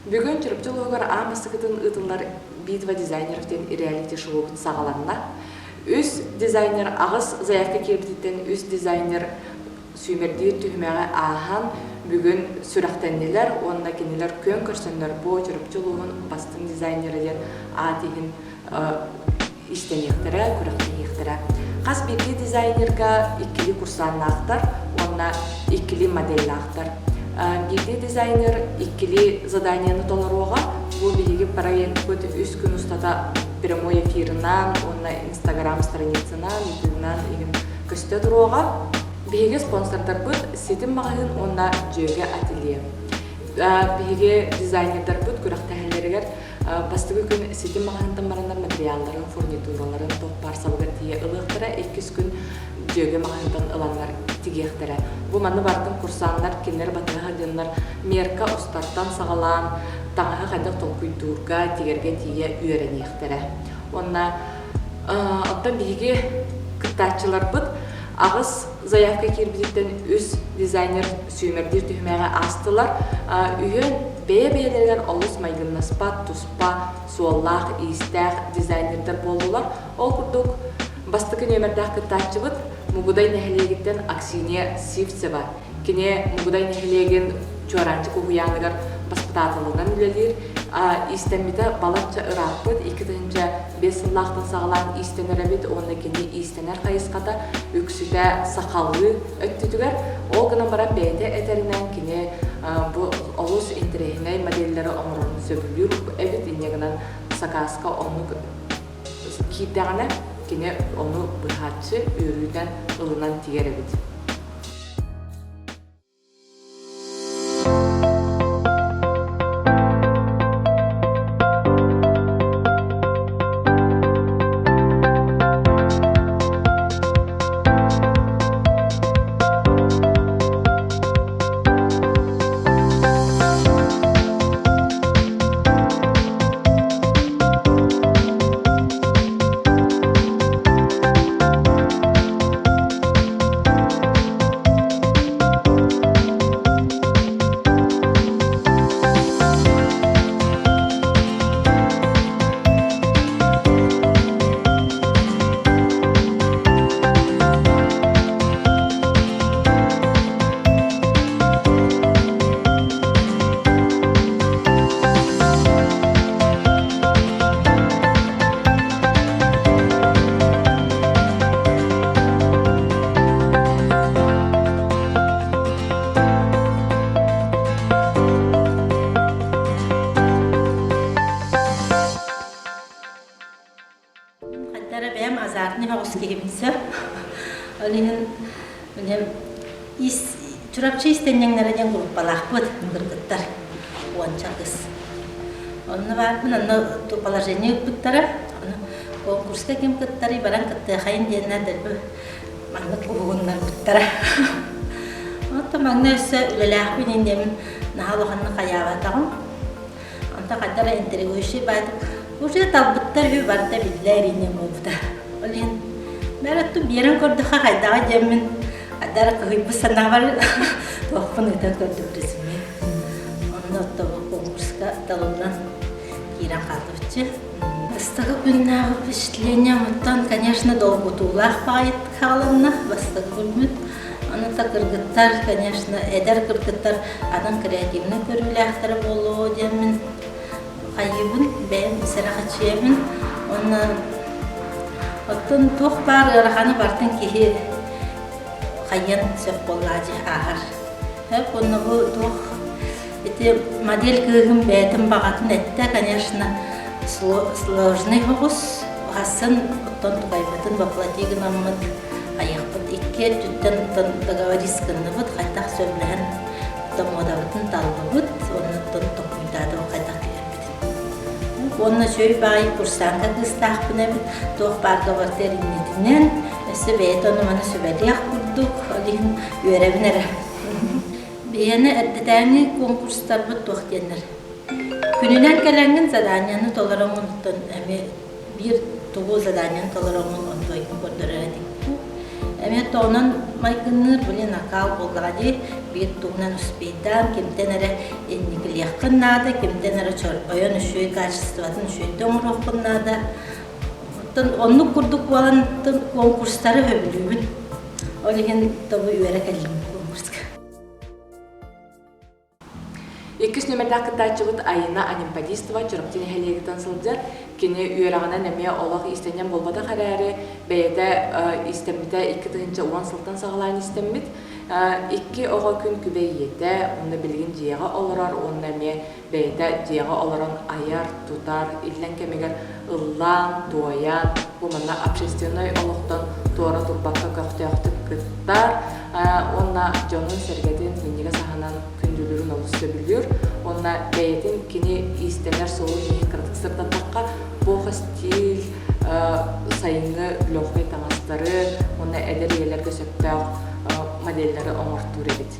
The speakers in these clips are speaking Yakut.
Бүгүн Чурапчы улууһугар аан бастакытын ыытыллар «Битва дизайнеров» диэн реалити-шоубут саҕаланна. Үс дизайнер аҕыс заявка киирбититтэн үс дизайнер сүүмэрдиир түһүмэҕи ааһан бүгүн сүрэхтэннилэр уонна кинилэр күөн көрсөннөр бу Чурапчы улууһун бастыҥ дизайнера диэн аат иһин истэниэхтэрэ, күрэхтэһиэхтэрэ. Хас биирдии дизайнерга иккилии курсааннаахтар уонна иккилии моделлаахтар. Биирдии дизайнер иккилии заданиены толоруоҕа. Бу биһиги проекпыт үс күн устата прямой эфирынан уонна Инстаграм страницанан, ютубунан игин көстө туруоҕа. Биһиги спонсордарбыт Ситим маҕаһыын уонна Дьүөгэ ателье. Биһиги дизайнердарбыт күрэхтэһэллэригэр Бастакы күн ситим маҕаһыынтан бараннар материалларын, фурнитураларын туох баар сабыгар тиийэ ылыахтара, иккис күн дьүөгэ маҕаһыынтан ыланнар тигиэхтэрэ. Бу манна барытын курсааннар, кинилэр батыһа сылдьаннар мерка устартан саҕалаан таҥаһы хайдах толкуйдуурга, тигэргэ тиийэ үөрэниэхтэрэ. Уонна оттон биһиги кыттааччыларбыт аҕыс заявка киирбититтэн үс дизайнер сүүмэрдиир түһүмэҕи аастылар. Үһүөн бэйэ-бэйэлэригэр олус майгыннаспат, туспа суоллаах-иистээх дизайнердар буоллулар. Ол курдук, бастакы нүөмэрдээх кыттааччыбыт Мугудай нэһилиэгиттэн Аксинья Сивцева. Кини Мугудай нэһилиэгин Чуораанчык уһуйааныгар баспытааталынан үлэлиир. Иистэммитэ балачча ырааппыт, 2005 сыллаахтан саҕалаан иистэнэр эбит уонна кини иистэнэр хайысхата үксүтэ сахалыы өттүтүгэр. Ол гынан баран бэйэтэ этэринэн кини бу олус интэриэһинэй модельлары оҥорорун сөбүлүүр эбит, инньэ гынан сакааска оннук киирдэҕинэ кини ону быһааччы үөрүүтэн ылынан тигэр эбит. Хантара бэйэм азартный соҕус киһибин сөп. Ол иһин ис Чурапчы истэнньэҥнэрэ диэн группалаахпыт кыргыттар уонча кыс. Онно баарбын, онно положение ыыппыттара. Конкурска ким кыттарый баран кыттыахайын диэннэр дэлби маннык уһугуннарбыттара. Оттон маҥнай өссө үлэлээхпин иннибин наһаа улаханнык хайаабатаҕым. Онтон хайдах эрэ интригующий баайдык уже талбыттар үһү барыта биллэ эринньэҥ буолбута. Ол иһин бары оттон биэрэн көрдөххө хайдаҕа диэммин хайдах эрэ кыһыйбыт санаабар туохпун ыытан көрдүм резюме. Онно оттон конкурска талыллан киирэн хаалбыччы. Бастакы күннээҕи впечатлением оттон, конечно, долгутуулаах баҕайытык хаалынна бастакы күммүт. Аны та кыргыттар, конечно, эдэр кыргыттар атын креативнай көрүүлээхтэрэ буолуо диэммин хайыыбын, бэйэм сэрэхэччийэбин. Уонна оттон туох баар ыараханы барытын киһи хайыан сөп буоллаа дии ааһар. Уонна бу туох ити модель кыыһым бэйэтин баҕатын эттэ, конечно, сложный соҕус. Хасын оттон тукайбытын воплоти гынаммыт айахпыт икки өттүттэн оттон договорись гынныбыт, хайдах сөбүлэһэн оттон муодабытын таллыбыт, уонна оттон толкуйдаатыбыт хайдах кэлэрбитин. Уонна үчүгэй баҕайы курсанка кыыстаахпын эбит, туох баарга барыта эриннитинэн, өссө бэйэтэ ону-маны сүбэлиэх курдук, ол иһин үөрэбин эрэ. Биһиэнэ эрдэтээҥи конкурстарбыт туох диэннэр. Күнүнэн кэлэҥҥин заданиены толороҥҥун оттон эмиэ биир тугу заданиены толороҥҥун онтуойгун көрдөрөр этиҥ. Эмиэ тоҕунан майгынныыр били накал буоллаҕа дии. Биир тугунан успейдаан, кимтэн эрэ инникилиэххин наада, кимтэн эрэ чорбойон үчүгэй качествотын үчүгэйдик оҥоруоххун наада. Оттон оннук курдук буолан конкурстары сөбүлүүбүн. Ол иһин тобу үөрэ кэллим конкурска. Иккис нүөмэрдээх кыттааччыбыт Айына Анемподистова Чурапчы нэһилиэгиттэн сылдьар. Кини үөрэҕинэн эмиэ олох иистэнньэҥ буолбатах эрээри, бэйэтэ иистэммитэ 2010 сылтан саҕалаан иистэммит. Икки оҕо күн күбэй ийэтэ, уонна билигин дьиэҕэ олорор уонна эмиэ бэйэтэ дьиэҕэ олорон айар, тутар, иллэҥ кэмигэр ыллаан, туойан, бу манна общественнай олохтон туора турбакка көхтөөхтүк кыттар уонна дьонун-сэргэтин минньигэс аһынан күндүлүүрүн олус сөбүлүүр уонна бэйэтин кини иистэнэр суолун-ииһин кыратык сырдаттахха плохо стиль сайыҥҥы легкай таҥастары уонна эдэр ийэлэргэ сөптөөх модельлары оҥортуур эбит.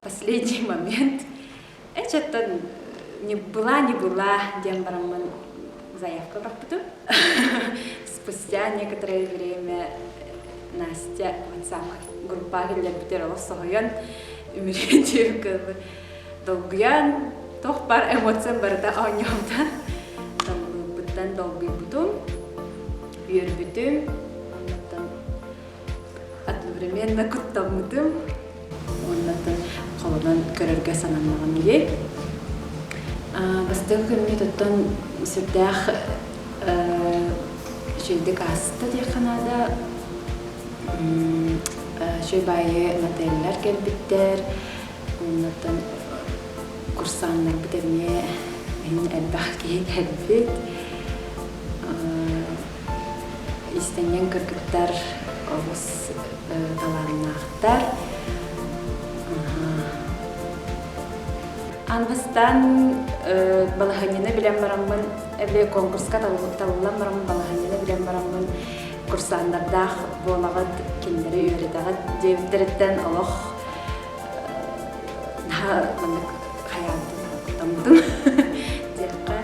Последний момент. Эчеттен не была, не была, диэн бараммын заявка бырахпытым. Спустя некоторое время Настя WhatsApp группаҕа киллэрбитигэр олус соһуйан, үмүрүйэн диэбиккэ долгуйан, туох баар эмоциям барыта оонньообута. Долгуйбуттан долгуйбутум, үөрбүтүм, оннуттан одновременно куттаммытым уоннаттан холонон көрөргө сананнаҕым дии. Бастакы күммүт оттон сүрдээх үчүгэйдик ааста диэххэ наада. Үчүгэй баайы модельлэр кэлбиттэр. Оннуттан курсааннарбыт эмиэ иһин элбэх киһи кэлбит. Иистэнньэҥ кыргыттар олус талааннаахтар. Аан бастаан балаһыанньаны билэн бараммын, эбээ конкурска талыллан бараммын балаһыанньаны билэн бараммын курсааннардаах буолаҕыт, кинилэри үөрэтэҕит диэбиттэриттэн олох наһаа маннык хайаабытым, куттаммытым диэххэ.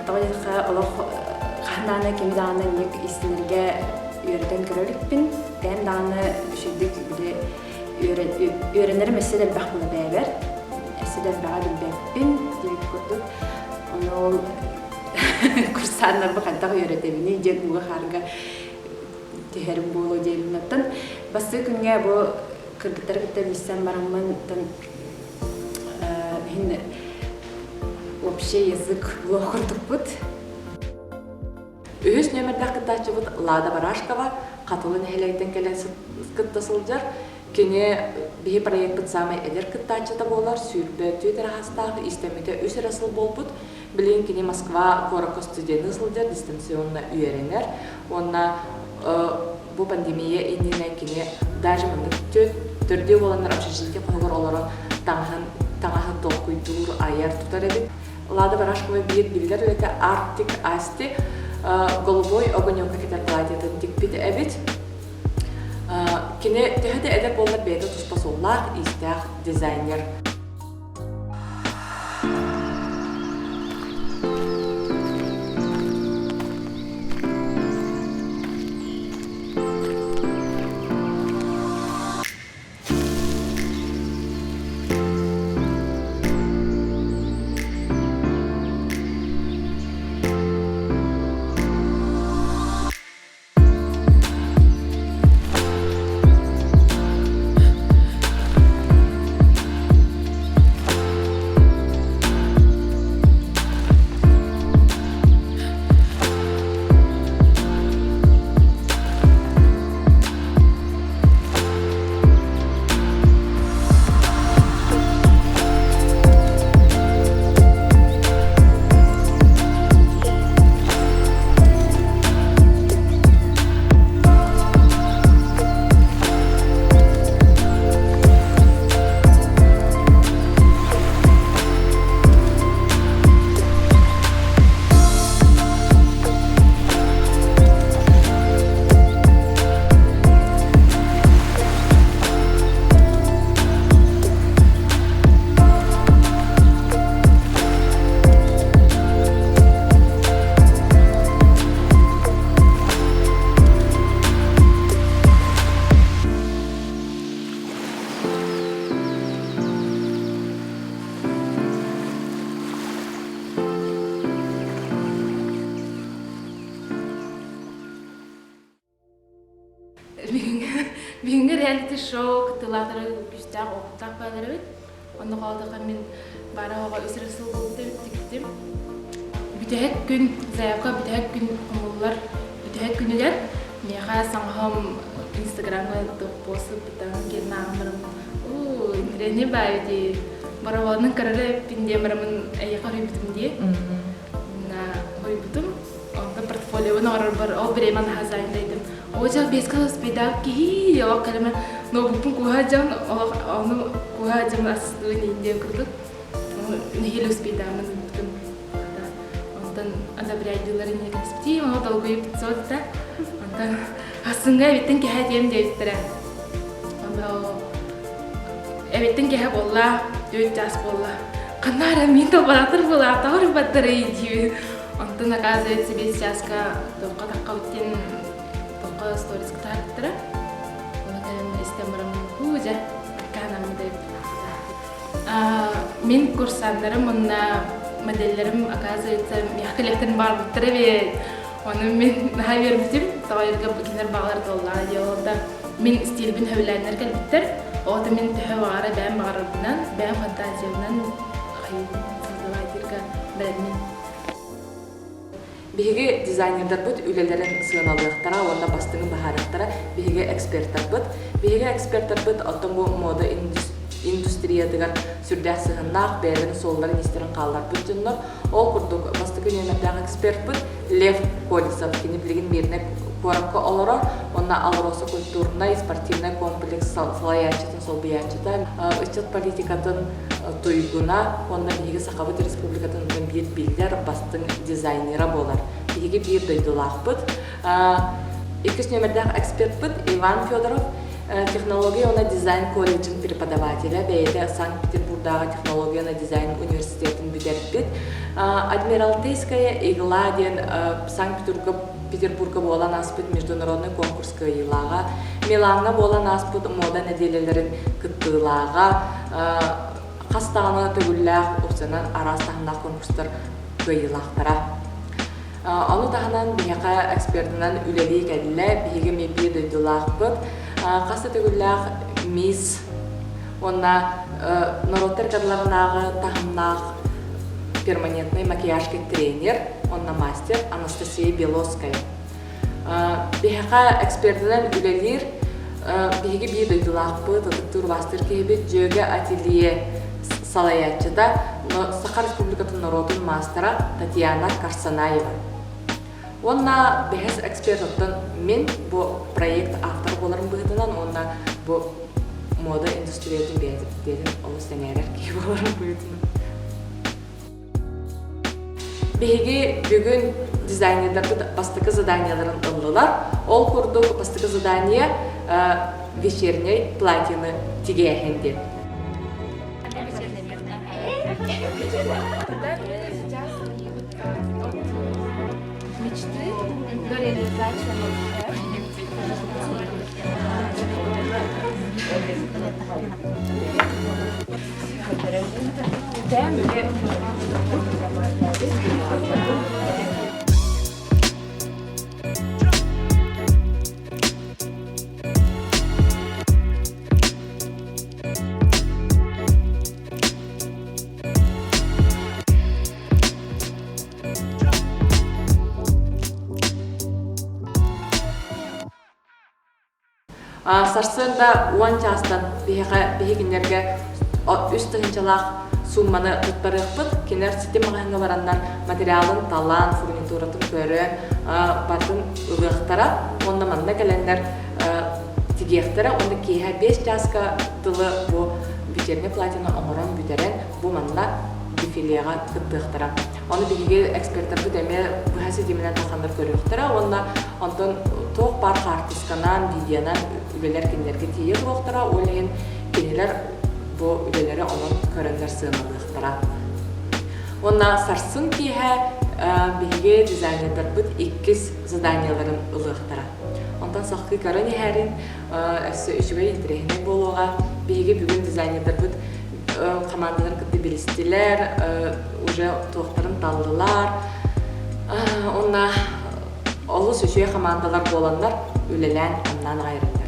Тоҕо диэтэххэ, олох хаһан даҕаны кими даҕаны инник истинэргэ үөрэтэн көрө иликпин. Бэйэм даҕаны үчүгэйдик били үөрэнэрим өссө да элбэх буола бэйэбэр. Өссө да элбэҕи билбэппин диэбит курдук. Ону ол курсааннарбы хайдах үөрэтэбиний диэн ууга-хаарга түһэрим буолуо диэбин. Оттон бастакы күҥҥэ бу кыргыттары кытта билсэн бараммын иһин общий язык буолуох курдукпут. Үһүс нүөмэрдээх кыттааччыбыт Лада Барашкова Хатылы нэһилиэгиттэн кэлэн кытта сылдьар. Кини биһи проекпыт саамай эдэр кыттааччыта буолар, 24 эрэ саастаах, иистэммитэ үс эрэ сыл буолбут. Билигин кини Москва куоракка студеныы сылдьар, дистанционно үөрэнэр. Уонна бу пандемия иннинэ кини даже маннык төрдүө буоланнар общежитие хоһугар олорон таҥаһын, таҥаһын толкуйдуур, айар, тутар эбит. Лада Барашкова биир биллэр үлэтэ Арктик Асти голубой огонёка кэтэр платьетын тикпит эбит. Кини төһө да эдэр буоллар бэйэтэ туспа суоллаах, иистээх дизайнер. Бүгүҥҥү реалити-шоу кыттыылаахтара күүстээх уопуттаах баалар эбит. Онно холоотоххо мин баара оҕо үс эрэ сыл буолбута эбит тиктим. Бүтэһик күн, заявка бүтэһик күн хомуллар бүтэһик күнүгэр миэхэ саҥаһым инстаграмҥа пост ыыппыттарын киэн ааҕан бараммын уу интэриэһинэй баайы дии боровоонун көрөрө эбиппин диэн бараммын эйиэхэ хоруйбутум дии хоруйбутум онтон портфолиобун оҥорорбор ол бириэмэ наһаа занятайдым Оо дьэ биэскэ успейдаах киһи олох кэлэмэ ноутбукпун кууһа дьон олох ону кууһа дьон астыын индия курдук нэһиилэ успейдааммын ыыппытым онтон одобряйдыылар инньэ кэспитиим ону долгуйуп 500 да онтон ассынга эбиттин кэһэ диэм диэбиттэрэ ону эбиттин кэһэ буолла 4 час буолла ханна эрэ мин толбаратыр буолаатаҕар баттарый диибин Онтон оказывается биэс чааска тоққа таххабыттын тоққа сторис кытааттара. Оны кэлэн истэн бараммын хуу дьэ аккаанаммыт эбит. Мин курсаннарым уонна моделлэрим оказывается миэхэ кэлиэхтэрин баҕарбыттар эбит. Ону мин наһаа үөрбүтүм. Тоҕо кинилэр баҕалар туоллаҕа дии ол да мин стилбин сөбүлээннэр кэлбиттэр. Оҕото мин төһө баҕара бэйэм баҕарарбынан, бэйэм фантазиябынан создавательга бэлэммин. Биһиги дизайнердарбыт үлэлэрин сыаналыахтара уонна бастыҥын быһаарыахтара биһиги экспертарбыт. Биһиги экспертарбыт оттон бу мода индустриятыгар сүрдээх сыһыаннаах, бэйэлэрин суолларын-иистэрин хаалларбыт дьоннор. Ол курдук, бастакы нүөмэрдээх эксперпыт Лев Колесов. Кини билигин Мирнэй куоракка олорор уонна АЛРОСА культурнай, спортивнай комплекс салайааччытын солбуйааччыта, ыччат политикатын туйгуна уонна биһиги Сахабыт Республикатын биир биллэр бастыҥ дизайнера буолар. Биһиги биир дойдулаахпыт. Иккис нүөмэрдээх экспертпыт Иван Федоров технология уонна дизайн колледжын преподавателэ, бэйэтэ Санкт-Петербурдааҕы технология уонна дизайн университетын бүтэрбит. Адмиралтейская игла диэн Санкт-Петербурга Петербурга буолан ааспыт международный конкурс кыайыылааҕа, Милаҥҥа буолан ааспыт мода нэдиэлэлэрин кыттыылааҕа, хас даҕаны төгүллээх опциянан араас таһымнаах конкурстар кыайыылаахтара. Ону таһынан биһиэхэ экспердынан үлэлии кэллэ, биһиги эмиэ биир дойдулаахпыт, хас да төгүллээх мисс уонна норуоттар кадаларынааҕы таһымнаах перманентный макияжка тренер уонна мастер Анастасия Белоская. Биһиэхэ экспердинэн үлэлиир биһиги биир дойдулаахпыт, ытыктыыр убаастыыр киһибит Дьүөгэ ателье салайааччыта, Саха Республикатын норуотун маастара Татьяна Карсанаева. Уонна бэһис эксперт оттон мин бу проект автора буоларым быһыытынан уонна бу мода индустриятын бэйэтин олус сэҥээрэр киһи буоларым быһыытынан. Биһиги бүгүн дизайнердарбыт бастакы заданиеларын ыллылар. Ол курдук бастакы задание вечерней платьены тигээһин диэн. Мечты до реализации. Сарсыарда 10 чаастан биһиэхэ биһи кинилэргэ үс тыһыынчалаах суумманы туттарыахпыт. Кинилэр ситим маҕаһыыҥҥа бараннар материалын талаан, фурнитуратын көрөн барытын ылыахтара уонна манна кэлэннэр тигиэхтэрэ уонна киэһэ 5 чааска дылы бу вечерний платьены оҥорон бүтэрэн бу манна дефилеҕа кыттыахтара. Ону биһиги экспертэрбит эмиэ быһа ситиминэн таханнар көрүөхтэрэ уонна онтон туох баар хаартысканан, видеонан үлэлэр кинилэргэ тиийэ туруохтара, ол иһин кинилэр бу үлэлэри онон көрөннөр сыаналыахтара. Уонна сарсын киэһэ биһиги дизайнердарбыт иккис заданиеларын ылыахтара. Онтон салгыы көрөн иһэрин өссө үчүгэй интэриэһинэй буолуоҕа. Биһиги бүгүн дизайнердарбыт хамаандаларын кытта билистилэр, уже туохтарын таллылар. Уонна олус үчүгэй хамаандалар буоланнар үлэлээн-хамнаан аҕай эрэллэр.